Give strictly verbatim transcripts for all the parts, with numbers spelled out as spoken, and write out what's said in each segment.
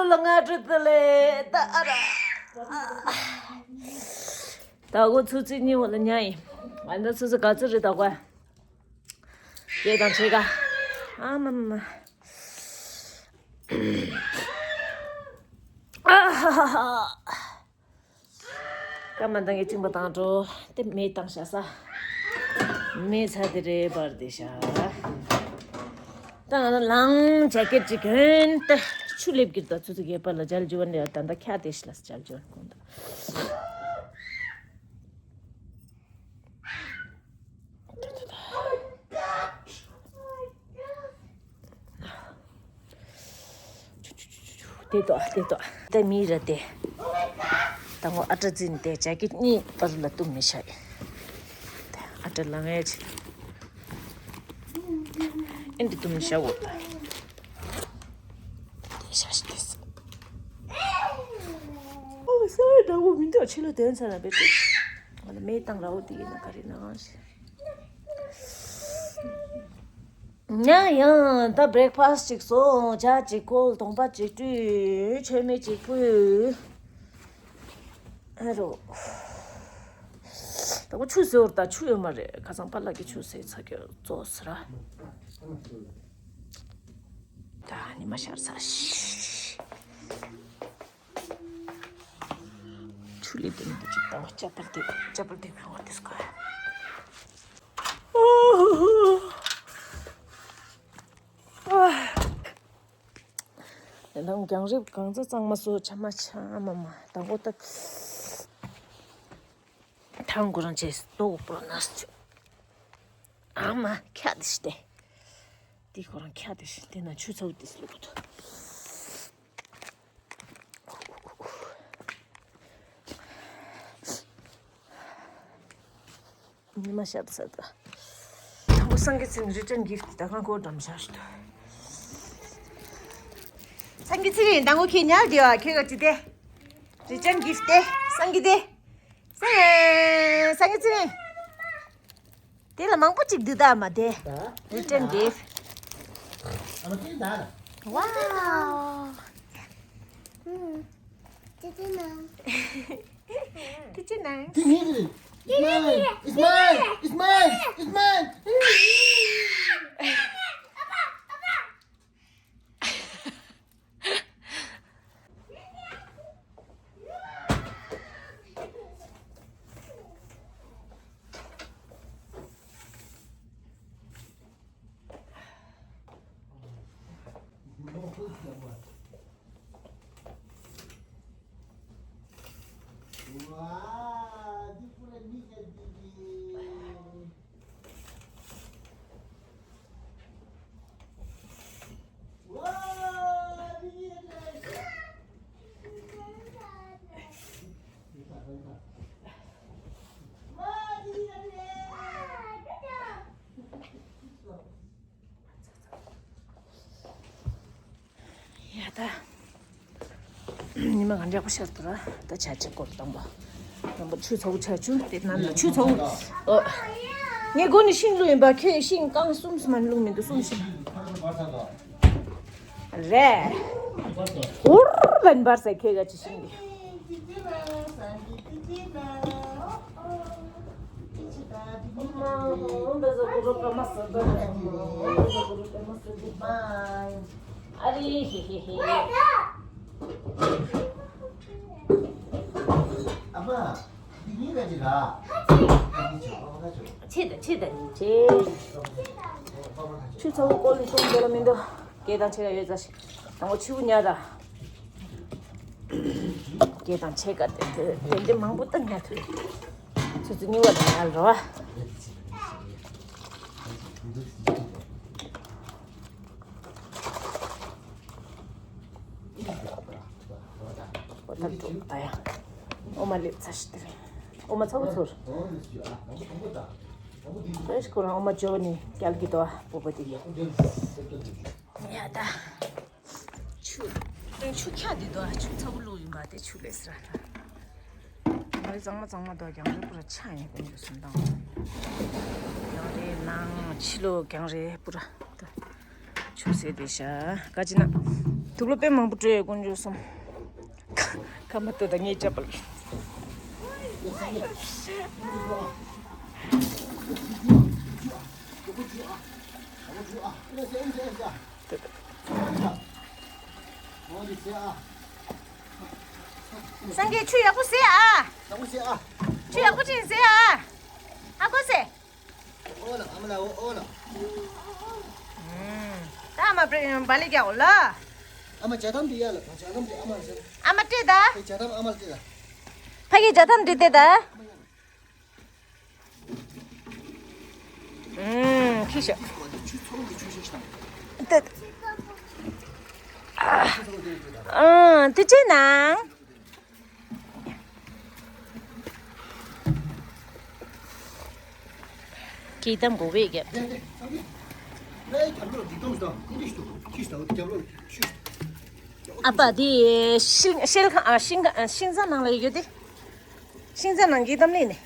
ལ་ང་འགྲོ་དེ་ལས་ད་ཨ་ར། ད་གོ་ཚུ་ཚི་གཉིས་བ་ལ་ཉ་ཡིན། ཨ་ན་ཚུ་ཚི་ག་ཚུ་རེད་ད་གོ། སྐད་དང་ཆེ་ག་ཨ་མ་མ། ཨ་ཧ་ཧ་ཧ། སྐར་མ་འདང་གི་བཅིངས་པ་དང་འགྲོ། དེ་མེ་བཏང་བཞག་ས། མེ་ཚ་དེ་རེད་པར་དེ་བཞག་ད་ང་ལང་ཇེ་ཀེད་ཅིག་གྱོན་ཏེ་ཆུ་སླེབས་ཀྱི་ད་ཚུ་ཚུ་གེ་པར་ལ་ཇལ་ཇུ་ཝན་ལ་ད་ད་ཁྱ་དེ་ཤི་ལ་ཇལ་ཇུ་ཝན་གོང་ད། དེ་ཏོ་དེ་ཏོ། དེ་མི་ར་དེ། ད་ངོ་ཨ་ཏྲ་འཛིན་དེ་ཇ་ཀེ་གཉིས་པར་ལ་བཏུམ་མི་ཤ་ཡི། ཨ་ཏྲ་ལ་ངས་ཆེ། ཨེ་འདི་བཏུམ་མི་ཤ་འོ། དེ་ཤ་ཤི་དེ་སི། ཨོ་སེ་འདྲ་བོ་མི་འདུག་ཕྱི་ལ་དོན་ཚ་ན་བེད་དེ། ང་ལ་མེ་བཏང་ར་བོ་དེ་ཡིན་ན་ག་རེ་ན་ང་ཤི། ཉ་ཡང་ད་བྷི་རེག་ཕ་སི་ཅིག་སོང་། ཇ་ཅིག་ཁོལ། གདོང་པ་ཅིག་བཀྲུས། མཆོད་མེ་ཅིག་ཕུལ། ཨ་རོ། ད་ཁོ་ཆུ་ཟེར་བར་ད་ཆུ་ཡོད་མ་རེད། ཁ་སང་པཱ་ལགས་ཀྱིས་ཆུ་ཟེར་ཚ་གྱོད་བཙོས་ར། ད་ཉི་མ་ཤར་ཚར་ཤི། ཆུ་ལས་དེ་ནི་དེ་ཅིག་དང་ཅ་པལ་དེ་ཅ་པལ་དེ་ཕུལ་བ་དེ་སྐོར། ཡང་ན་རྒྱང་རིང་གང་ཚ་གཙང་མ་བཟོ་ཆ་མ་ཆ་མ་མ་དང་པོ་ད། ཐང་ཁོ་རང་ཆེ་ཏོག་པོ་ནས་ཆུ། ཨ་མ་ཁྱ་དེ་ཤི་དེ། དེ་ཁོ་རང་ཁྱ་དེ་ཤི་དེ་ན་ཆུ་ཚ་བོ་དེ་སློག་ཐུ། ཉི་མ་ཤར་ཚར་ད། དང་པོ་སངས་རྒྱས་ཚེ་རིན་ཊན་གིཕ་ཊི་ད་གང་གོ་འགྲམ་ཤར་ཤི་ད། སངས་རྒྱས་ཚེ་རིན་དང་པོ་ཁྱེད་ཉལ་དེ་བ་ཁྱེད་ག་ཅི་དེ། རིན་ཊན་གིཕ་ཊི་དེ་སངས་རྒྱས་དེ། སངས་སངས་རྒྱས་ཚེ་རིན། དེ་ལ་མང་པོ་ཅིག་འདུག་ད་མ་དེ། རིན་ཊན་གིཕ་ཊི། ཨ་མ་ཅི་ད། ཝའོ། ཅི་ཅི་ནང་། ཅི་ཅི་ནང་། དེ་ངའི་རེད། It's mine! It's mine! It's mine! It's mine! ཡ་ད། ཉི་མ་གང་འདྲ་པོ་ཤར་འདུག་ར། ད་ཆ་ཆེ་སྐོར་དང་པོ། དང་པོ་ཆུ་ཚ་བོ་ཆ་ཆུ་དེ་ནང་ལ་ཆུ་ཚ་བོ། ཨོ། ངས་སྒོ་ནས་ཤིང་བླུགས་ཡིན་པ་ཁྱོད་ཤིང་རྐང་གསུམ་སུ་མ་བླུགས་མི་འདུག་གསུམ་ཤིང་། རེད། འུར་བན་འབར་ཟེར་ཁྱོད་ག་ཅི་ཤིང་གི། ཨ་རི་ཧི་ཧི་ཧི། ཨ་མ། འདི་ཉིད་ལ་ཅི་ར། ཆེ་ད་ཆེ་ད་ཉིད་ཆེ། ཆུ་ཚ་བོ་ཀོ་ལི་སོང་འདོད་ལ་མི་འདུག་སྐད་དང་ཆེ་ག་ཡོད་ཙ་ཞིག་དང་པོ་ཆུ་བོ་ཉལ་ད། སྐད་དང་ཆེ་ག་དེ་དེ་དེ་མང་པོ་ད་ཉལ་ཐུབ། ཆུ་ཚོད་གཉིས་པ་ལ་ཉལ་རོ། འོ་ད་འགྲོ་ད་ཡ། འོ་མ་ལེབ་ཚ་ཤི་དེ་རེད། འོ་མ་ཚ་བོ་ཚོར། རེས་ཁོ་རང་འོ་མ་འཇོ་ནི་སྐྱལ་གི་དོ་པོ་པོ་དེ་ཡ། ཡ་ད། ཆུ། ཆུ་ཁྱག་དེ་དོ་ཆུ་ཚ་བོ་བླུགས་ཡིན་པ་དེ་ཆུ་ལས་སི་ར་ད། ང་རེ་གཙང་མ་གཙང་མ་དོ་རྒྱང་རེ་པུ་ར་ཆ་ཡིན་ཀུན་གྱི་སུན་དང་། རྒྱང་རེ་ནང་ཕྱི་ལོ་རྒྱང་རེ་པུ་ར་ད། ཆུ་སེ་དེ་ཤ་ག་ཅི་ན། དུག་ལོག་དཔེ་མང་པོ་སྤྲོད་ཡོད་དཀོན་མཆོག་གསུམ། ཁ་མ་ལྟོས་དང་ངས་བཅབ་པ་ལ། སངས་རྒྱས་ཆུ་ཡག་པོ་ཟེ་ཨ། ཆུ་ཡག་པོ་ཅིག་ཟེ་ཨ། ཨ་ཁོ་ཟེ། ཨོ་ལ་ཨ་མ་ལ་ཨོ་ཨོ་ལ། ད་ཨ་མ་བ་ལི་རྒྱག་ལ། ཨ་མ་ཇ་དམ་འདི་ཡ་ལ་ཇ་དམ་འདི་ཨ་མ་ལ་ཟེར། ཨ་མ་སྤྲད་ད། ཇ་དམ་ཨ་མ་ལ་སྤྲད་ད། ཕ་གི་ཇ་དམ་འདི་སྤྲད་ད། ཨུམ། ཁྱི་ཤོག་ཆུ་ཚོགས་ཀྱི་ཆུ་ཤོག་ཤོག་དང་། ཏེ། ཨ། ཏེ་ཅི་ནང་། ཁྱི་དམ་གོ་བས་རྒྱབ། ཨ་ཕ་དེ་ཤིང་ཤེལ་ཁང་ཨ་ཤིང་ཁང་ཤིང་ཚང་ནང་ལ་ཡོད་དེ། ཤིང་ཚང་ནང་གི་གཏམ་ལེན་ནས།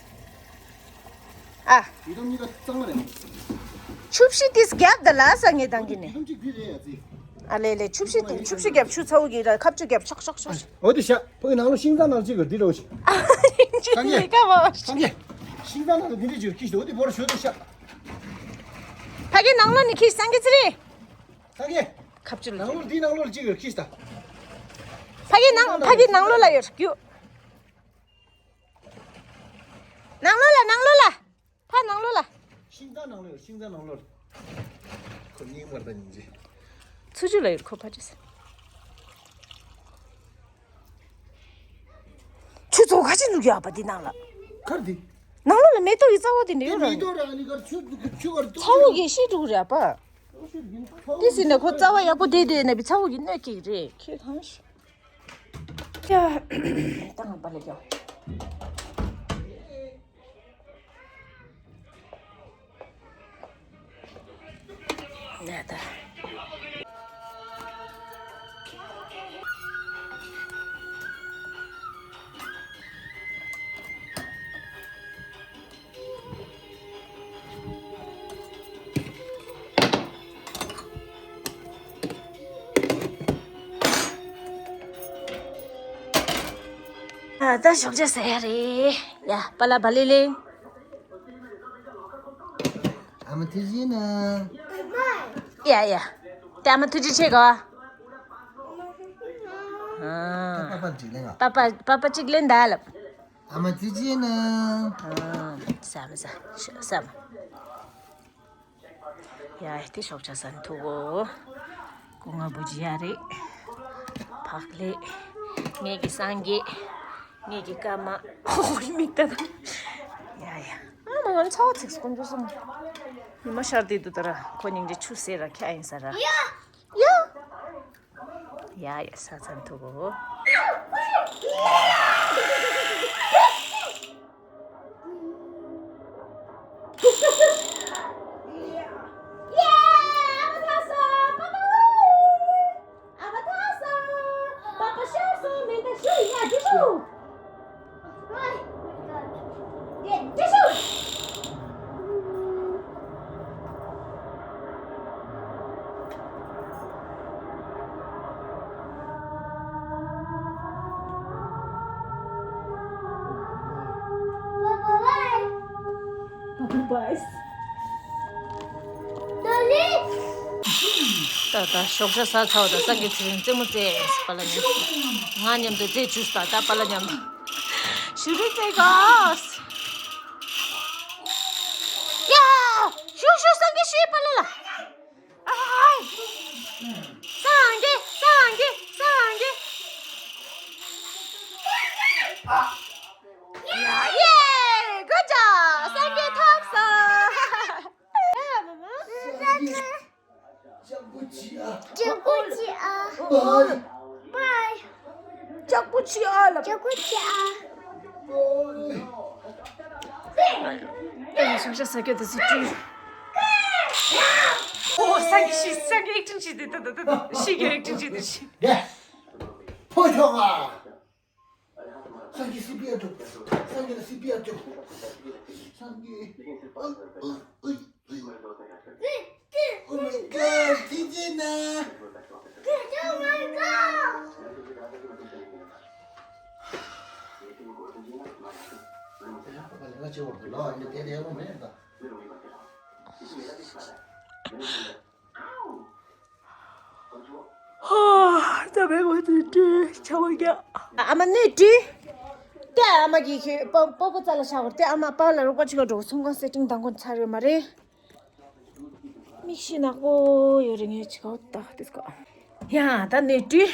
ཨ། ཡི་དམ་གཉིས་ཀ་གཙང་མ་རེད། ཆུ་བཞི་དེ་རྒྱབ་ད་ལ་ས་ངས་དང་གི་ནས། ཡི་དམ་གཅིག་འདི་རེད་ཡ་ཙི། ཨ་ལེ་ལེ་ཆུ་བཞི་དེ་ཆུ་བཞི་རྒྱབ་ཆུ་ཚ་བོ་གི་ར་ཁབ་ཆུ་རྒྱབ་ཤོག་ཤོག་ཤོག་འོ་དེ་ཤ་ཕ་གི་ནང་ལོ་ཤིང་ཚང་ནང་གཅིག་གི་འདི་རོ་ཤི། ཨ་ཤིང་ཚང་ལས་ཀ་བ། སངས་རྒྱས། ཤིང་ཚང་ནང་ལ་འདི་འདྲས་ཅིག་ཁྱི་ཤོག་འོ་དེ་བོར་ཤོད་དེ་ཤ། ཕ་གི་ནང་ལོ་ནི་ཁྱི་སངས་རྒྱས་ཚེ་རིང་། སངས་རྒྱས། ཁབ་ཆུ་ལ་ནང་ལོ་འདི་ནང་ལོ་ལ་གཅིག་ཡོད་ཁྱི་ཤ། ཕ་གི་ནང་ཕ་གི་ནང་ལོ་ལ་ཡོད་རྒྱུ། ནང་ལོགས་ལ་ནང་ལོགས་ལ། ཕ་ནང་ལོགས་ལ། ཤིང་རྟ་ནང་ལོགས་ཤིང་རྟ་ནང་ལོགས་ལ། ཁོ་སྙིང་མར་ད་ཉིན་རྗེ། ཚུ་ཆུ་ལ་ཡོད་ཁོ་ཕ་ཅིས། ཆུ་ཚོགས་ཁ་ཅིག་འདུག་ཡ་པ་འདི་ནང་ལ། ཁར་འདི། ནང་ལོགས་ལ་མེ་ཏོག་གི་རྩ་བ་དེ་འདྲ་ཡོད་ར། མེ་ཏོག་ར་ཨ་ནི་ཁར་ཆུ་ཆུ་ཁར་ཚ་བོ་གི་ཤི་འགྲོ་རེད་པ། དེ་སྲིད་ན་ཁོ་རྩ་བ་ཡག་པོ་བསྡད་བསྡད་ན་བི་ཚ་བོ་གི་གནོད་སྐྱེལ་གི་རེད་ཁྱེད་གང་ཤི། ཡ། ད་ང་པ་ལ་རྒྱག་ནད། ད་ཞོགས་ཇ་ཟ་ཡ་རེད། ཡ་པ་ལ་བ་ལི་ལིང་། ཨ་མ་ཐུགས་རྗེ་ན། ཡ་ཡ། ད་ཨ་མ་ཐུགས་རྗེ་ཆེ་གོ། ཨ། པ་པ་ཅིག་ལེན་ག་པ་པ་པ་པ་ཅིག་ལེན་ད་ལབ། ཨ་མ་ཐུགས་རྗེ་ན། ཨ། ཟ་མ་ཟ་ཟ་མ། ཡ་དེ་ཤོག་ཆ་ཟ་ཐུག་གོ། སྐུ་ངོ་བུ་ཇི་ཡ་རེད། བག་ལེབ། ངེད་ཀྱི་སངས་རྒྱས། ངེད་ཀྱི་སྐར་མ། ཧོ་ཧོ་མིག་ལྟ་ན། ཡ་ཡ། ཨ་མ་ང་ཚ་བ་ཚིགས་སུ་ཀུན་སྤྱོད་སོང་། ཉི་མ་ཤར་དུས་དུ་ད་ར་ཁོ་སྙིང་རྗེ་ཆུ་ཟེར་ར་ཁྱ་ཡིན་ས་ར། ཡ། ཡ་ཡ་ས་ཚ་ཐུག་གོ། ད་ད་ཞོགས་ཇ་ཟ་ཚར་བ་དང་སངས་རྒྱས་ཚེ་རིང་རྩེད་མོ་རྩེས་པ་ལ་ཉམས། ང་མཉམ་དུ་རྩེད་བཅུག་ད་ད་པ་ལ་མཉམ། ཞུ་རི་རྩེད་དགོས། ཡ། ཞུ་ཞུ་སངས་རྒྱས་ཞུ་པ་ལ་ལ། ཨའི། སངས་རྒྱས་སངས་རྒྱས་སངས་རྒྱས། ཡ་ཡེ། Good job. སངས་རྒྱས་ཐོབ་སོང་། ཡ་མ་མ། ལྕགས་པོ་ཅི་ཨ། ལྕགས་པོ་ཅི་ཨ། བའི། བའི། ལྕགས་པོ་ཅི་ཨ་ལ། ལྕགས་པོ་ཅི་ཨ། བའི། ཨེ་ཞོགས་ཇ་ཟ་སྐྱོ་དུ་སི་ཀྲི། ཨོ་སངས་རྒྱས་ཤི། སངས་རྒྱས་ཨེག་ཊིང་བྱེད་དེ་ད་ད་ད་ཤི་རྒྱུ་ཨེག་ཊིང་བྱེད་དེ་ཤི། ཕོ་ཆོག་ཨ། སངས་རྒྱས་སི་པི་ཨར་ཐོབ། སངས་རྒྱས་ལ་སི་པི་ཨར་ཐོབ། སངས་རྒྱས། ཨུ་ཨུ་ཨུ་ཨུ། Oh my God, ཅི་བྱེད་ན། Oh my God. ལ་ཨ་ནི་དེ་དེ་ཡག་པོ་མེད་ད། ཧོ། ད་བས་གོ་དེ་དྲི་ཆ་བ་རྒྱ། ཨ་མ་ནས་དྲི། དེ་ཨ་མ་གིས་ཁྱོད་པ་པོ་པོ་རྩ་ལ་བཞག་གོ་དེ་ཨ་མ་པ་ལ་རོགས་པ་བྱེད་ག་འགྲོ་གོ་ཚོང་ཁང་སེ་ཊིང་དང་གོ་ཚར་ཡོད་མ་རེད། མིག་ཤེལ་ནག་པོ་ཡོད་རེད་ངས་ཅི་ག་འོ་ད་དེ་སྐོ། ཡ་ད་ནས་དྲི།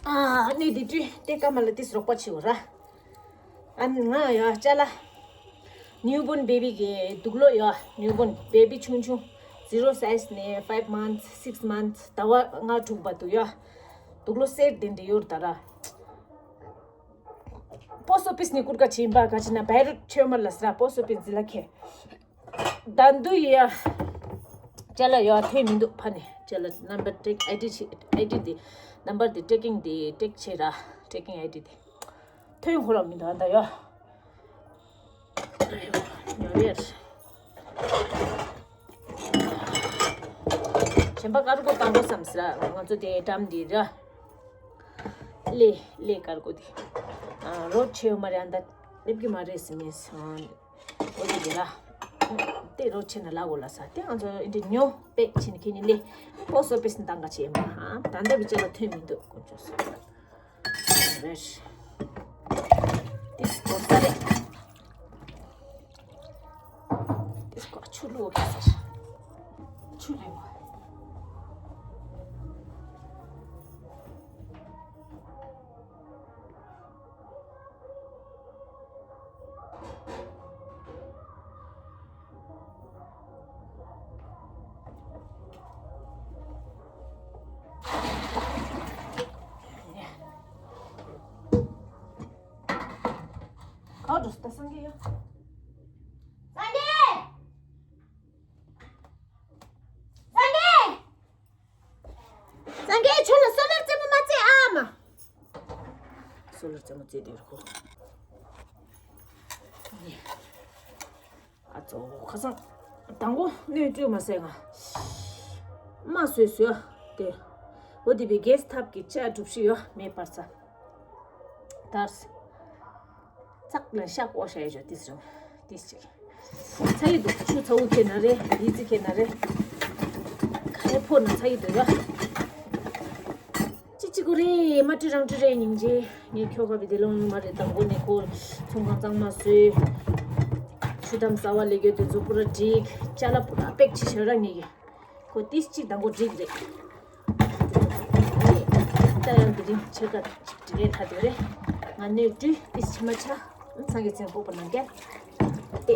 ཨ་ནས་དེ་དྲི་དེ་ཀ་མ་ལ་དེ་རོགས་པ་བྱེད་གོ་ར། ཨ་ནི་ང་ཡ་ཅ་ལ། ནིའུ་བོརན་བེ་བི་གི་དུག་ལོག་ཡ། ནིའུ་བོརན་བེ་བི་ཆུང་ཆུང་། zero size ནས་five months, six months ཟླ་བ་ལྔ་དྲུག་བར་དུ་ཡ། དུག་ལོག་སེ་ཊི་དེ་འདྲ་ཡོད་ད་ར། པོ་སི་ཨོ་ཕི་སི་ནས་བསྐུར་ག་ཕྱིན་པ་ག་ཕྱིན་ན་བེ་རུ་ཆོས་མར་ལ་ཟེར་པོ་སི་ཨོ་ཕི་སི་ཟི་ལ་ཁེ། ད་འདུ་ཡ། ཅ་ལ་ཡ་ཐོན་མི་འདུག་ཕ་ནས་ཅ་ལ་ནམ་བར་ཊེག་ཨའི་ཌི་ཆེ་ཨའི་ཌི་དེ་ནམ་བར་དེ་ཊེ་ཀིང་དེ་ཊེག་བྱེད་ར་ཊེ་ཀིང་ཨའི་ཌི་དེ། ཐོན་ཁོ་རང་མི་འདུག་ཨ་ད་ཡ། ཉོ་རེད། གཞན་པ་ཀར་གོ་བཏང་དགོས་བསམ་ཟེར་ང་ཚོ་དེ་འགྲམ་འདི་ར། ལེ་ལེ་ཀར་གོ་དེ། རོ་ཆེ་ཡོད་མ་རེད་ཨ་ད་སླེབས་ཀྱི་མ་རེད་ཟེར་མེད་སོང་། འོ་དེ་དེ་ར། དེ་རོ་ཆེ་ན་ལ་གོ་ལ་ས་དེ་ང་ཚོ་འདི་ཉོ་པེག་ཕྱིན་ཁྱེད་ནི་ལེ། པོ་སི་ཨོ་ཕི་སི་ནས་བཏང་ག་ཆེ་ཡིན་པ་ཧ་ད་ལྟ་བི་ཅ་ལ་ཐོན་མི་འདུག་དཀོན་མཆོག་གསུམ། རེད། ཏིས་གོ་ས་རེད། ཏིས་གོ་ཆུ་ལུག་ག་ས་ཆུ་ལུག་ཁ་འགྲོ་ད་སངས་རྒྱས་ཡ། སངས་རྒྱས། སངས་རྒྱས། སངས་རྒྱས་ཁྱོད་ལ་སོ་ལར་རྩེད་མོ་མ་རྩེ་ཨ་མ། སོ་ལར་རྩེད་མོ་རྩེ་དེ་རུ་ཁོ། ཨ་ཙོ་ཁ་སང་། དང་པོ་སྣོད་བཀྲུས་མ་ཟད་ང་། མ་བཟོས་བཟོས་ཏེ། འོ་དེ་བའི་གེས་ཐབ་ཀྱི་ལྕགས་གྲུབ་ཤིག་ཡོད་མེད་པར་ཚ། དར། ཚག་ལ་ཤག་འོ་ཤ་ཡ་ཞོ་ཏིས་རུ། ཏིས་ཅིག་ཚ་ཡི་འདུག་ཆུ་ཚ་བོ་ཁྱེར་ན་རེད་ཡི་ཙི་ཁྱེར་ན་རེད། ག་རེ་ཕོ་ན་ཚ་ཡི་འདུག་ཡ། ཅི་ཅི་གོ་རེ་མ་ཏི་རང་ཏི་རེ་སྙིང་རྗེ། ངས་ཁྱོ་ག་བི་དེ་ལོང་ཡོང་མ་རེད་དང་པོ་ནས་ཁོ་ཚོང་ཁང་གཙང་མ་བཟོས། ཆུ་དམ་ཟ་བ་ལས་གྱོད་དེ་ཚོ་པུ་ར་འགྲིག་ཅ་ལ་པུ་ར་པེག་ཆི་ཤ་ར་ངེས་ཀྱི། ཁོ་ཏིས་གཅིག་དང་པོ་འགྲིག་རེད། ད་ཡང་དེ་རིང་ཆེ་ཀ་འགྲིག་རེད་ཐ་དེ་རེད། ང་ནས་དུས་ཏིས་ཆི་མ་ཆ་སང་གི་ཚེ་སྤོབས་པ་ནང་རྒྱལ་ཏེ།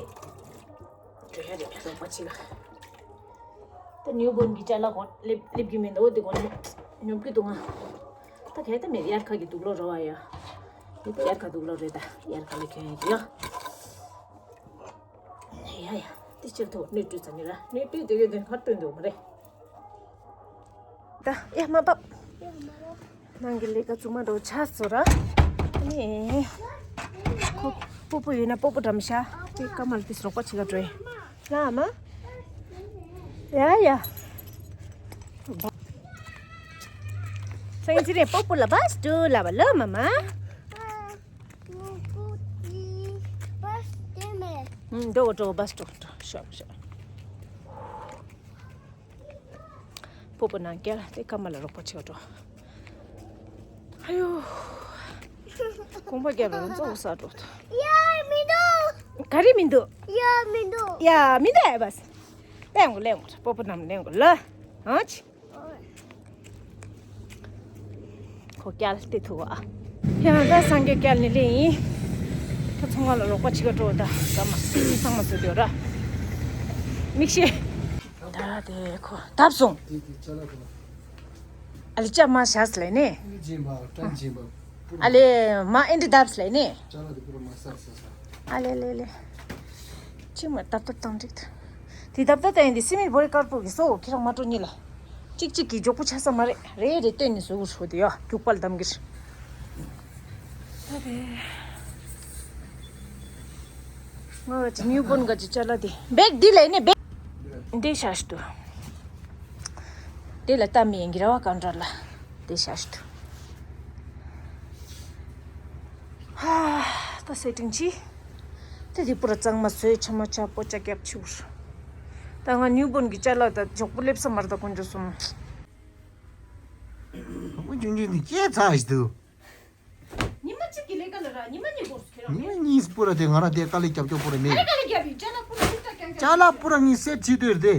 འགྲོ་ཡ་རེད་རོགས་པ་ཅིག་ལ། ད་ནིའུ་བོརན་གྱི་ཅ་ལག་གོ་སླེབས་སླེབས་ཀྱི་མིན་འདུག་འོ་དེ་གོ་ནི་ཉོབ་ཀྱི་འདུག་ང་། ད་གལ་ཏེ་མེད་དབྱར་ཁ་གི་དུག་ལོག་རོ་བ་ཡ། འདི་དབྱར་ཁ་དུག་ལོག་རེད་ད་དབྱར་ཁ་ལ་གྱོན་ཡ་གི་ཡ། ཡ་ཡ། དེ་ཕྱིར་ཐོག་སྣོད་བཀྲུས་ཚར་ནི་ར་སྣོད་བཀྲུས་དེ་གའི་དོན་ཁར་སྟོན་འདུག་མ་རེད། ད་ཨེ་མ་པབ། ནང་གི་ལས་ཀ་བཙུགས་མ་འགྲོ་ཆ་ཚོ་ར། ནི། ཁོ་སྤོ་སྤོ་ཡོད་ན་སྤོ་སྤོ་འགྲམ་ཤ། དེ་ཀ་མལ་དེ་རོགས་པ་བྱེད་ག་འགྲོ་ཡིན། ལ་མ། ཡ་ཡ། སང་ཅི་རེ་སྤོ་སྤོ་ལ་བས་ཏུ་ལ་བ་ལ་མ་མ། འགྲོ་འགྲོ་བས་འགྲོ་འགྲོ་ཤོག་ཤོག་སྤོ་སྤོ་ནང་སྐྱལ་དེ་ཀ་མ་ལ་རོགས་པ་བྱེད་འགྲོ། ཨ་ཡོ། གོམ་པ་རྒྱབ་ལ་ཙོག་ས་འགྲོ། ཡ་མི་འདུག་ག་རེ་མི་འདུག་ཡ་མི་འདུག་ཡ་མི་འདུག་ཨེ་བས། ལེན་གོ་ལེན་གོ་སྤོ་སྤོ་ནང་ལེན་གོ་ལ། ཨ་ཅི། ཁོ་སྐྱལ་ཏེ་ཐུག་ཨ། ཡང་ད་སང་གེ་སྐྱལ་ནི་ལེ་ཡིན། ཁོ་ཚོང་ཁང་ལ་རོགས་པ་བྱེད་ག་འགྲོ་ད་ཀ་མ་ཚང་མ་བཟོ་རྒྱུ་ར། མིག་ཤེས། ད་དེ་ཁོ་བརྡབས་སོང་། ཨ་ལི་ཅག་མ་བཞག་ལེ་ནི། ཨ་ལེ་མ་ཨེ་འདྲི་བརྡབས་ལེ་ནི། ཨ་ལེ་ལེ་ལེ། ཅི་མ་བརྡབ་བརྡབ་བཏང་འགྲིག་ད། དེ་བརྡབ་བརྡབ་བཏང་ཡིན་དེ་སི་མེད་བོ་རི་དཀར་པོ་གི་སོ་ཁྱེད་རང་མ་སྤྲོ་ཉིད་ལ། གཅིག་གཅིག་གིས་མགྱོགས་པོ་ཆགས་ས་མ་རེད། རེ་རེ་བཏོན་ནས་བཟོ་དགོས་ཤོག་དེ་ཡ་རྒྱུག་པ་ལ་གདམ་གི་རེད། ད་དེ། ང་ག་ཅི་ནིའུ་བོརན་ག་ཅི་ཅ་ལག་དེ་བེག་འདི་ལས་ནི་བེག་འདི་ཤ་ཤི་ཏུ། དེ་ལ་ལྟ་མི་ཡིན་གི་ར་བ་གང་འདྲ་ལ་དེ་ཤ་ཤི་ཏུ། ཧ། ད་སེ་ཊིང་ཅི། དེ་དེ་པུ་ར་གཙང་མ་བཟོས། ཆ་མ་ཆ་པོ་ཅ་རྒྱབ་ཆུར། ད་ང་ནིའུ་བོརན་གྱི་ཅ་ལག་ད་མགྱོགས་པོ་སླེབས་ས་མ་རེད། ད་དཀོན་མཆོག་གསུམ། བུ་ཆུང་ཆུང་དེ་སྐྱེས་ཚར་ཞིག་འདུག་ཉི་མ་གཅིག་གི་ལས་ཀ་ལ་ར་ཉི་མ་གཉིས་འགོར་སོང་ཁྱེད་རང་ཉི་མ་གཉིས་པུ་ར་དེ་ང་རང་དེ་དཀའ་ལས་རྒྱབ་སྐྱོ་པུ་ར་མེད། ཨ་རེ་དཀའ་ལས་རྒྱབ་ཡིན། ཅ་ལག་པུ་ར་ཧུར་ཐག་རྐྱང་རྐྱང་ཅ་ལག་པུ་ར་ངས་སེ་བྱེད་འདོད་དེ།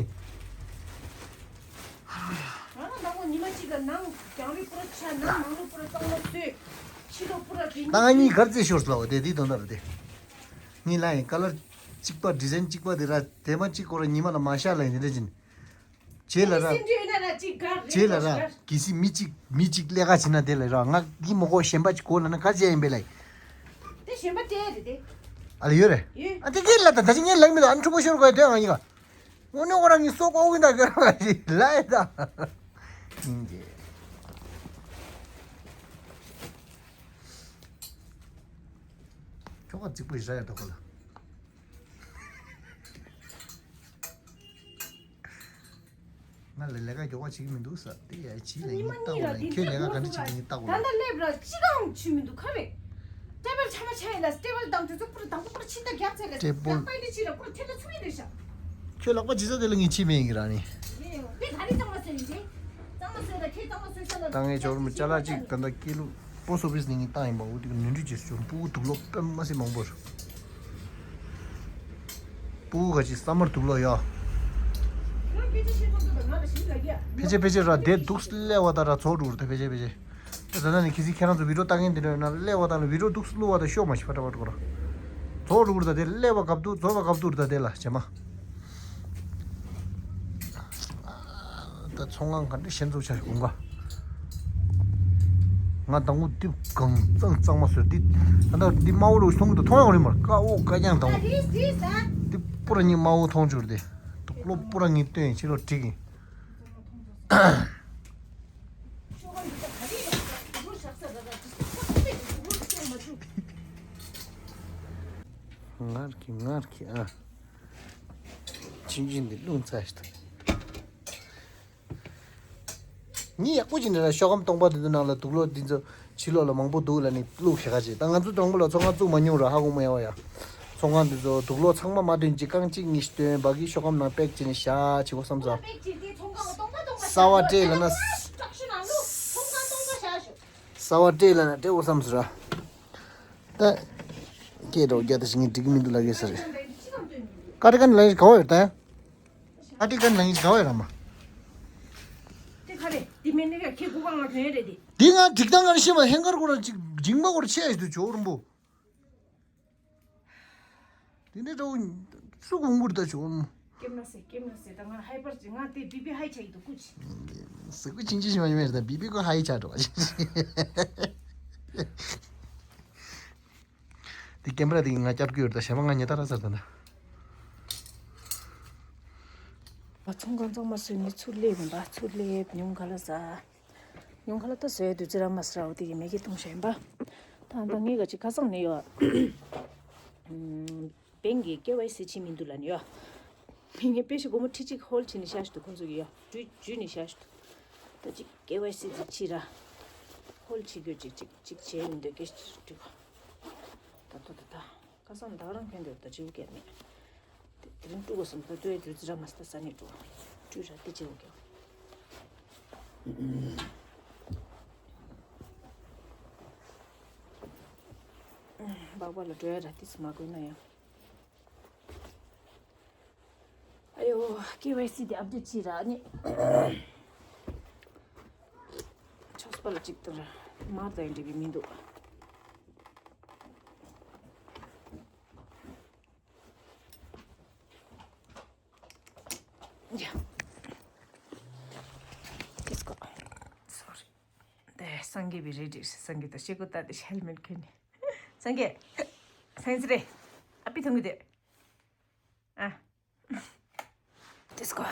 ང་ལ་ནང་ལོགས་ཉི་མ་གཅིག་ལ་ནང་རྒྱང་རིང་པུ་ར་ཆ། ནང་ནང་ལོགས་པུ་ར་གཙང་མ་བཟོས། ཕྱི་ལོགས་པུ་ར་རིན། ད་ང་གཉིས་གར་རྩེ་ཤོར་སོང་བ་དེ་དེའི་དོན་དག་རེད་དེ། ངས་ལ་ཡིན་ཀ་ལར་གཅིག་པ་ཌི་ཛའིན་གཅིག་པ་དེ་ར་དེ་མ་གཅིག་སྐོར་ར་ཉི་མ་ལ་མ་ཤར་ལ་ཡིན་དེ་འདྲ་ཅིན། རྗེས་ལ་ར། སེམས་ཁྲལ་ཡོད་ན་ར་གཅིག་གར་རེད། རྗེས་ལ་ར། གལ་སྲིད་མི་གཅིག་མི་གཅིག་ལས་ཀ་བྱེད་ན་དེ་ལ་ར་ང་གི་མོ་གོ་གཞན་པ་གཅིག་གོ་ལ་ན་ག་ཅི་ཡིན་པས་ལ། དེ་གཞན་པ་སྤྲད་རེད་དེ། ཨ་ལ་ཡོད་རེད། ཡོད། ཨ་དེ་གི་ལ་ད་ད་ཅི་ངས་ལེགས་མི་འདུག་ཨ་ནི་ཁྲུ་པོ་ཤོར་གོ་ཡ་དོན་ཨང་ཡིན་ག་དངོས་གནས་ཁོ་རང་གི་སྲོག་ཨོ་ཝིན་ད་གི་རང་ལ་ཡི་ད། ཡིན་གྱི། ཁྱོ་ག་རྫིག་པོ་ཡི་ར་ཡ་ད་ཁོ་ལ། ང་ལ་ལས་ཀ་མགྱོགས་པ་བྱེད་ཀྱི་མི་འདུག་ས། དེ་ཡ་བྱིས་ལ་ངས་ལྟ་དགོས་ལ་ཁྱོད་ལས་ཀ་ག་འདྲ་བྱེད་ཀྱི་ངས་ལྟ་དགོས་ལ། ད་ལྟ་སླེབས་ར་གཅིག་ཀྱང་བྱུས་མི་འདུག་ག་རེ། ཊེ་བལ་ཆ་མ་ཆ་ཡིན་ལ་ཊེ་བལ་དང་དུས་ཚོད་པུ་ར་དང་པོ་པུ་ར་ཕྱི་ལྟ་རྒྱབ་ཚར་ལ་ཊེ་བལ་ལག་པ་འདི་ཕྱི་ལ་པུ་ར་ཐེ་ལ་ཚུགས་ཡིན་རེད་ཤག་ཁྱོད་ལག་པ་ཇི་ཙམ་དེ་ལ་ངས་ཕྱིས་མེད་ཡིན་གྱི་ར་ནི། དེ་ག་རེ་གཙང་མ་བཟོས་ཡིན་དེ། གཙང་མ་བཟོས་ལ་ཁྱེད་གཙང་མ་བཟོས་ས་ལ་ད་ངས་ཇོ་རུ་མོ་ཅ་ལག་ཅིག་ད་ལྟ་སྐྱེས་ལུགས་པོ་སོ་ཕིས་ནས་ངས་བཏང་ཡིན་པ། འོ་དེ་ག་ནོར་འཁྲུལ་ཅིག་བྱུང་། སྤུ་གུ་དུག་ལོག་དཔེ་མ་སྲིད་མང་པོ་རེད། སྤུ་གུ་ག་ཅིག་ས་མར་དུག་ལོག་ཡོད། ཕལ་ཆེར་ཕལ་ཆེར་ར་དེ་དུག་སླེ་བ་ད་ར་ཚོགས་འགྲོ་རེད་ད་ཕལ་ཆེར་ཕལ་ཆེར། ད་ད་ནི་གལ་སྲིད་ཁྱེད་རང་ཚོ་བི་ཌིའོ་ལྟ་མཁན་དེ་འདྲ་ཡོད་ན་སླེ་བ་ད་ལ་བི་ཌིའོ་འདུག་སེ་བླུགས་པ་ད་ཤོག་མ་ཤི་ཕ་ཏྲ་བ་ཏྲ་གོ་ར། ཚོགས་རུག་རུ་ད་དེ་སླེ་བ་གབ་འདུག་རྫོགས་པ་གབ་འདུག་རུ་ད་དེ་ལ་བྱེ་མ། ད་ཚོང་ཁང་ག་འདྲ་ཞན་ཚོགས་ཆ་ཞིག་གོང་ག་ང་དང་པོ་འདི་གང་གཙང་གཙང་མ་བཟོས་འདི། ད་ལྟ་འདི་དམར་པོ་རུ་མཐོང་གི་འདུག་མཐོང་ཡོང་རེད་མར་ཀ་འོ་ཀ་རྐྱང་དང་པོ། འདི་པུ་ར་གཉིས་དམར་པོ་མཐོང་བཅུག་རེད་དེ། དུག་ལོག་པུ་ར་གཉིས་བཏོན་ཕྱི་ལོགས་བསྒྲིགས་ཡིན། ངར་གི་ངར་གི་ཨ། ཆུང་ཆུང་འདི་རླུང་ཚ་ཞིག་ཉི་ཡག་པོ་ཅིག་འདྲ་ལ་ཤོག་སྒམ་སྟོང་པ་འདི་ཚོ་ནང་ལ་དུག་ལོག་འདི་ཚོ་ཕྱི་ལོགས་ལ་མང་པོ་འདུག་ལ་ནི་བླུགས་ཤེས་ཁ་ཅིག་ད་ང་ཚོ་དང་པོ་ལ་ཚོང་ཁང་བཙུགས་མ་མྱོང་ར་ཧ་གོ་མ་ཡོང་ཡ། ཚོང་ཁང་འདི་ཚོ་དུག་ལོག་ཚང་མ་མ་བཏོན་ཅིག་རྐང་གཅིག་གཉིས་ཤིག་བཏོན་བ་གི་ཤོག་སྒམ་ནང་པེག་བྱས་ནས་བཞག་བྱེད་དགོས་བསམ་ས། གསར་པ་སྤྲད་ལ་ན། གསར་པ་སྤྲད་ལ་ན་སྤྲད་དགོས་བསམ་ས་ར། ད། སྐད་རོགས་རྒྱག་ད་ཞིག་ངས་འགྲིག་གི་མི་འདུག་ལབ་ཡོད་ས་རེད། ཀ་ཏི་ཀན་ལ་ག་བ་ཡོད་ད་ཡ། ཀ་ཏི་ཀན་ལ་ཡིན་ག་བ་ཡོད་ར་མ། དེ་ག་རེད། དེ་མིན་ནི་ཁྱེད་སྒུག་གང་ལ་ཐོན་རེད་དེ། དེ་ང་འགྲིག་སྟངས་ག་རེ་ཤེས་མ་ཧེང་གར་ཁོ་ར་ཅིག་འགྲིག་མ་ཁོ་ར་ཆེ་ཡ་ཞིག་འདུག་ཇོ་རིན་པོ། དེ་འདྲའི་འདྲ་བོ་སུ་གོང་བུར་ད་བྱུང་། སྐྱེམ་ན་སེ་སྐྱེམ་ན་སེ་ད་ང་ཧའི་པར་ཅིག་ང་དེ་བི་བི་ཧའི་ཆ་ཡི་དུ་ཀུ་ཅི། ཟེ་ཀུ་ཅིང་ཅི་ཞིག་མ་ཡིན་མེད་ད་བི་བི་ཀོ་ཧའི་ཆ་འགྲོ་བ་ཅིག་དེ་ཀེམ་ར་དེ་ང་སྐྱབས་ཀྱི་ཡོད་ད་ཞེ་མ་ང་ཉེ་ད་ར་ཟེར་ད་ན། ང་ཚོང་ཁང་གཙང་མ་བཟོས་ནས་ཚུར་སླེབས་ཡིན་པ་ཚུར་སླེབས་ཉུང་ག་ལ་ཟ། ཉུང་ག་ལ་ད་བཟོས་དུས་ཙི་ར་མ་སི་ར་འོ་དེ་གི་མེ་གི་བཏུང་བཞག་ཡིན་པ། ད་ད་ངས་ག་ཅིག་ཁ་སང་ནས་ཡོད། བེང་གི་ཀེ་ཝའི་སི་བྱེད་མི་འདུག་ལབ་ནས་ཡོད། ངས་དཔེ་ཞིག་སྒོར་མོ་ཁྲི་གཅིག་ཧོལ་བྱས་ནས་བཞག་ཞིག་འདུག་ཁོང་ཚོ་གི་ཡོད་འཇུས་འཇུས་ནས་བཞག་ཞིག་འདུག་ད་ཅིག་ཀེ་ཝའི་སི་དེ་ཕྱིས་ར། ཧོལ་ཕྱིས་རྒྱུ་ཅིག་ཅིག་ཅིག་བྱས་ཡིན་འདོད་སྐད་ཆ་དྲིས་པ། ད་ཐོ་ད་ད། ཁ་སང་ད་རང་ཁྱོན་འདོད་ད་ཅིའུ་སྐད་མེད། དེ་དེ་རིང་དཀྲུག་གོ་སོང་ད་དུ་ཡ་དུས་ཙི་ར་མ་སི་ད་ས་ནས་དཀྲུག་དཀྲུག་ར་དེ་ཅིའུ་སྐད། སྦག་སྦག་ལ་འགྲོ་ཡ་ར་དེ་སུ་མ་དགོས་ན་ཡང་། ཨ་ཡོ། ཀེ་ཝའི་སི་དེ་ཨབ་ཌེཊ་བྱས་ར་ནི། ཆོག་པ་ལ་གཅིག་ཏུ་ར་མར་དང་འགྲིག་གི་མི་འདུག་ཡ། Let's go. Sorry. དེ་སངས་རྒྱས་པའི་རེད་འགྲིག་སངས་རྒྱས་དང་ཤེལ་སྒོ་ལྟ་དེ་ཧེལ་མེཊ་གྱོན་ནི། སངས་རྒྱས། སངས་རྒྱས་རེད། ཨ་པི་ཐོང་གི་དེ། ཨ། དེ་སྐོ།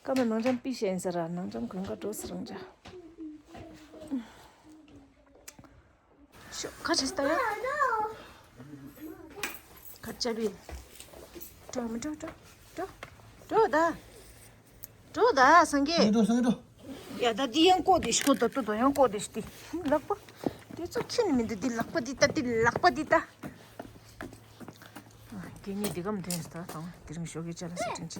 ཀ་མ་ནང་འགྲམ་པི་ཤེན་ཟེར་ར་ནང་འགྲམ་གོན་ཀ་འགྲོ་ཟེར་རང་ཅག་ཤོ་ཁ་ཆེ་སྟ་ཡ། ཁ་ཆ་བི། འགྲོ་མི་འགྲོ་འགྲོ། འགྲོ། འགྲོ་ད། འགྲོ་ད་སངས་རྒྱས། སངས་རྒྱས་འགྲོ་སངས་རྒྱས་འགྲོ། ཡ་ད་འདི་ཡང་ཀོ་དེ་ཤོ་ད་ཏོ་ད་ཡང་ཀོ་དེ་ཤ་དེ། ལག་པ། དེ་ཚོ་ཁྱེད་ནི་མི་འདུག་འདི་ལག་པ་འདི་ལྟ་འདི་ལག་པ་འདི་ལྟ། ངས་འདི་གམ་དོན་ཟ་དང་དེ་རིང་ཞོགས་ཀྱི་ཅ་ལག་ཟ་དྲིན་ཆེ།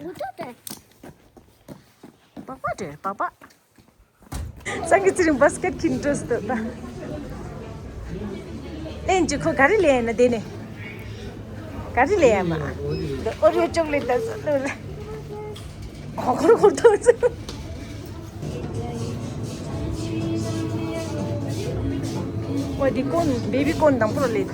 པགས་པ་འདྲེར་པགས་པ། སང་གི་ཚེ་རིང་བཱ་སི་ཀེ་ཊི་ཁྱེར་འགྲོ་སྟོད་ད། ལེན་གྱི་ཁོ་ག་རེ་ལེན་ཡ་ན་དེ་ནས། ག་རེ་ལེན་ཡ་མ། འདི་ཨོ་རི་ཡོ་ཅོག་ལེ་ཊི་ད་ཟ་ལོ་ལ། ཧོ་ཁོར་ཁོར་ཐོག་ཚོ། ཨོ་འདི་ཀོན་བེ་བི་ཀོན་དང་པོ་ལེན།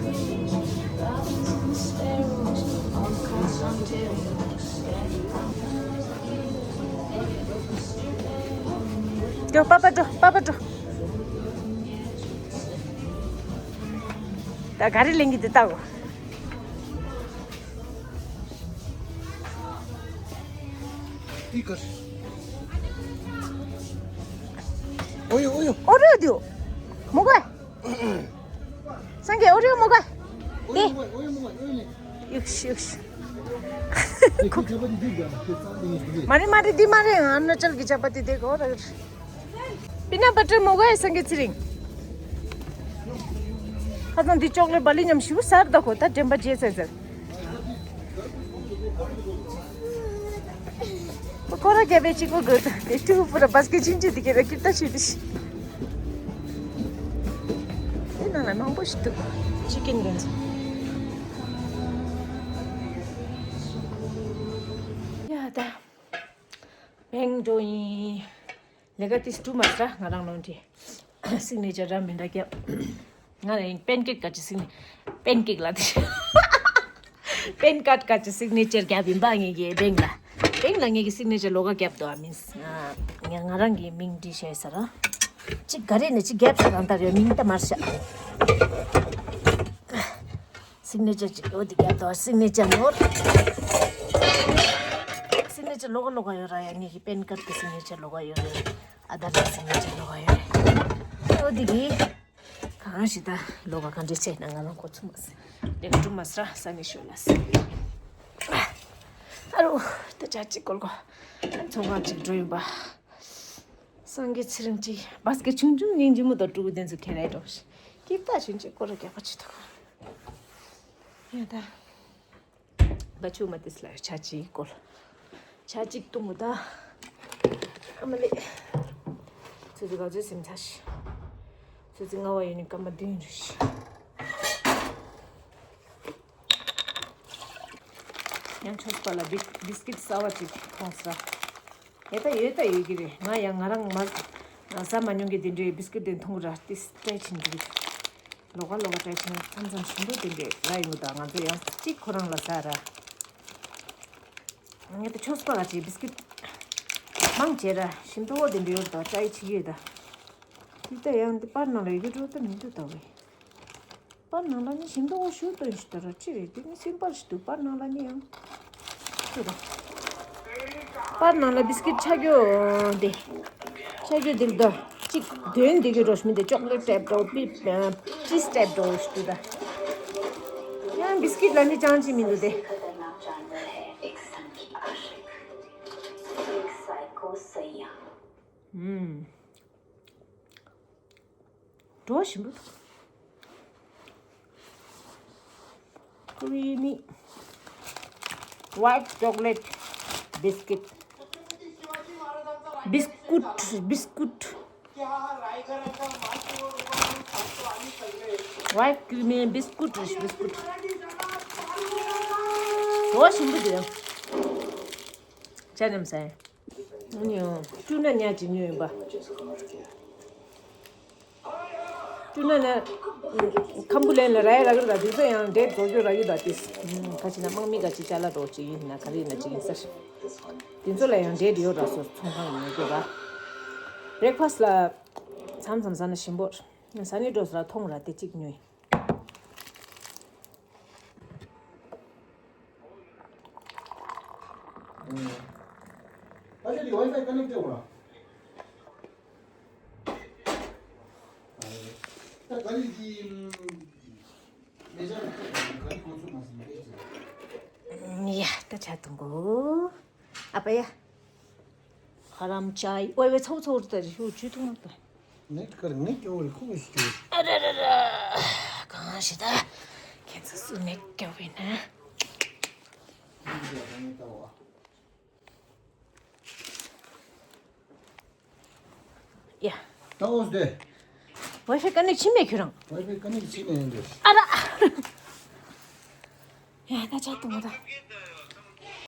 འགྲོ་པ་པ་འགྲོ་པ་པ་འགྲོ། ད་ག་རེ་ལེན་གི་འདི་ལྟ་གོ། ཨོ་ཡོ་ཨོ་ཡོ། ཨོ་རེད་དུ། མོ་ག་སང་གེ་ཨོ་རེད་མོ་ག་དེ། ཡུག་ཤི་ཡུག་ཤི། མ་རེད་མ་རེད་འདི་མ་རེད། ཨ་ན་ཅལ་གི་ཅ་པ་ཏི་དེ་གོ་ར། པི་ནཊ་བ་ཊར་མོ་ག་ཡ་སང་གེ་ཚེ་རིང་། ཁ་སང་འདི་ཅོག་ལེ་ཊི་བ་ལི་མཉམ་ཞིབ་གསར་ད་གོ་ད་དྲན་པ་བརྗེད་ཚར་ཚར། ཁོ་ར་རྒྱབ་པའི་གཅིག་པོ་དགོས་ད་དེ་ཕྲུ་གུ་པུ་ར་བཱ་སི་ཀེ་ཊི་ཆུང་ཆུང་དེ་ག་ར་ཀིར་ད་ཆུ་དེ་ཤི། དེ་ནང་ལ་མང་པོ་ཞིག་འདུག་ཅི་ཀེན་གན་ཡ་ད། བེང་འགྲོ་ཡིན། ལས་ཀ་ཏིས་ཀྲུ་མ་སྲ་ང་རང་ནོན་ཏི། སིག་ནེ་ཅར་ར་མི་འདྲ་རྒྱབ། ང་རང་པན་ཀེག་ག་ཅི་སིག་ནེ། པན་ཀེག་ལ་ཏི། པན་ཀར་ཌ་ག་ཅི་སིག་ནེ་ཅར་རྒྱབ་ཡིན་པ་ངེད་ཀྱི་བེང་ལ། བེང་ལ་ངེད་ཀྱི་སིག་ནེ་ཅར་ལོགས་ཀ་རྒྱབ་འདུག་ཨ་མིན། ང་ང་རང་གི་མིང་འབྲི་ཤེས་ས་ར། ཅིག་ག་རེ་ནས་ཅིག་རྒྱབ་ཤ་རང་ད་རེ་མིང་ད་མར་ཤ། སིག་ནེ་ཅར་ཅིག་འོ་དེ་རྒྱབ་དོ། སིག་ནེ་ཅར་ནོར། སིག་ནེ་ཅར་ལོགས་ཀ་ལོགས་ཀ་ཡོད་ར་ཡ། ངེད་ཀྱི་པན་ཀར་ཌ་གི་སིག་ནེ་ཅར་ལོགས་ཀ་ཡོད་རེད། ཨ་དར་གི་སིག་ནེ་ཅར་ལོགས་ཀ་ཡོད་རེད། འོ་དེ་གི་གང་ཞིག་ད་ལོགས་ཀ་གང་འདྲ་བྱས་ན་ང་རང་གོ་ཚུགས་མ་སོང་། ལས་ཀ་སྒྲུབ་མ་སོང་ར་ས་ནས་ཤོད་ལ་སོང་། ཨ་རོ་ད་ཅག་ཅིག་སྐོལ་གོ། ཚོང་ཁང་ཅིག་འགྲོ་ཡིན་པ། སང་གེ་ཚེ་རིང་ཅིག་བཱ་སི་ཀེ་ཊི་ཆུང་ཆུང་སྙིང་རྗེ་མོ་དང་ཕྲུ་གུ་དེ་ཚོ་ཁྱེར་ར་འགྲོ་ཞིག་ཀིར་ད་ཆུང་ཆུང་སྐོར་ར་རྒྱག་པ་ཅིག་ཐུག་ཡ་ད། ད་ཆུ་མ་ཏིས་ལ་ཆ་ཅིག་སྐོལ། ཆ་ཅིག་བཏུང་ད། ཨ་མ་ལེ། ཚོད་ཚོད་ག་ཚོད་སེམས་ཚ་ཞིག་ཚོད་ཚོད་ལྔ་བ་ཡོད་ནི་སྐར་མ་བདུན་རེད་ཞིག་ཡང་ཆོས་པ་ལ་བི་བི་སི་ཀིཊ་གསར་བ་ཅིག་མཐོང་སོང་། ཡ་ད་ཡོད་ད་ཡོད་ཀྱི་རེད། ང་ཡང་ང་རང་མ་ཟ་མ་མྱོང་གི་དེ་འདྲའི་བི་སི་ཀིཊ་དེ་མཐོང་གི་ར་ཏིས་ཊའེ་ཕྱིན་གྱི་རེད། ལོགས་ཀ་ལོགས་ཀ་ཊའེ་ཕྱིན་མཚམས་མཚམས་ཞིམ་པོ་དེ་འདྲའི་ར་ཡོང་གི་འདུག་ང་ཚོ་ཡང་གཅིག་ཁོ་རང་ལ་ཟ་ར། ངས་ད་ཆོས་པ་ག་ཅིག་བི་སི་ཀིཊ་མང་བྱས་ར་ཞིམ་པོ་དེ་འདྲའི་ཡོད་ད་ཊའེ་བྱེད་ཀྱི་ཡོད་ད། དེ་ལྟ་ཡང་འདི་པར་ནང་ལ་ཡོད་རྒྱུ་འགྲོ་ད་མི་འདུག་ད་བས། པར་ནང་ལ་ནི་ཞིམ་མདོག་ཞུ་དོན་ཞུ་ད་ར་ཅི་རེད། དེ་ནི་སིམ་པལ་ཞིག་འདུག་པར་ནང་ལ་ནི་ཡང་ཅི་རེད། པར་ནང་ལ་བི་སི་ཀིཊ་ཆ་རྒྱུ་དེ། ཆ་རྒྱུ་དེ་འདུག་གཅིག་དོན་དེ་གི་འགྲོ་ཞིག་མི་འདུག་ཅོག་ལེ་ཊི་ཊའིབ་འགྲོ་པི་ཅིས་ཊའིབ་འགྲོ་ཞིག་འདུག་ད་ཡང་བི་སི་ཀིཊ་ལ་ནི་ཅང་ཅི་མི་འདུག་དེ། ཨུམ། འགྲོ་བཞིན་པ། ཀྲི་མི་ཝའིཊ་ཅོག་ལེཊ་བི་སི་ཀིཊ། བི་སི་ཀུཊ་བི་སི་ཀུཊ། ཝའིཊ་ཀྲི་མི་བི་སི་ཀུཊ་རེད། བི་སི་ཀུཊ། འགྲོ་བཞིན་པ་དེ། ཅ་ནམ་སའི། ཨ་ནི་ཡང་སྤྲུལ་ན་ཉག་ཅིག་ཉོས་ཡིན་པ། སྤྲུལ་ན་ན། ཁམ་བུ་ལན་ལ་ར་ཡ་ར་གི་ར་དུས་ཚོད་ཡང་འདྲེ་རྡོ་རྒྱུ་ར་ཡུ་ད་ཏིས། ཁ་ཅིག་ན་དམག་མི་ག་ཅིག་ཅ་ལ་རྡོ་ཅིག་ཡིན་ན་ག་རེ་ཡིན་ན་ཅིག་ཡིན་ས་ཞིག་དེ་ཚོ་ལ་ཡང་འདྲེ་རེ་ཡོད་ར་སོ་ཚོང་ཁང་ཡོད་རྒྱུ་ར། བྷི་རེག་ཕ་སི་ལ། མཚམས་མཚམས་ཟ་ན་ཞིམ་པོ། ཟ་ནི་འགྲོ་ས་ལ་ཐོང་ར་དེ་གཅིག་ཉོས། ཨ་ཅེ་དེ་ཝའི་ཕའི་ཀ་ནེག་ཊི་ཡོད་ར། ད་ག་ལི་དེ་མེ་ཇ་ལ་ག་ལི་གོ་ཚོད་མ་སོང་། ཡ་ད་ཆ་དུང་གོ་ཨ་པ་ཡ། ཧ་རམ་ཅའི་ཝའི་ཝའི་ཚའུ་ཚའུ་རུ་ད་རི་ཤུ་ཇུ་ཐུང་ད། ནེག་ཀར་ནེག་ཀྱོ་རི་ཁུ་ཤུ། ཨ་ར་ར་ར། གང་ཞིག་ད། ཁྱེད་ཚོ་སུ་ནེག་ཀྱོ་བི་ན། ཡ། ད་འོ་སྟེ། ཝའི་ཕའི་ཀ་ནེག་ཕྱིན་མེད་ཁྱོད་རང་། ཝའི་ཕའི་ཀ་ནེག་ཕྱིན་མེད་ཡིན་འདྲ། ཨ་ར། ཡ་ད་ཆ་གཏོང་ད།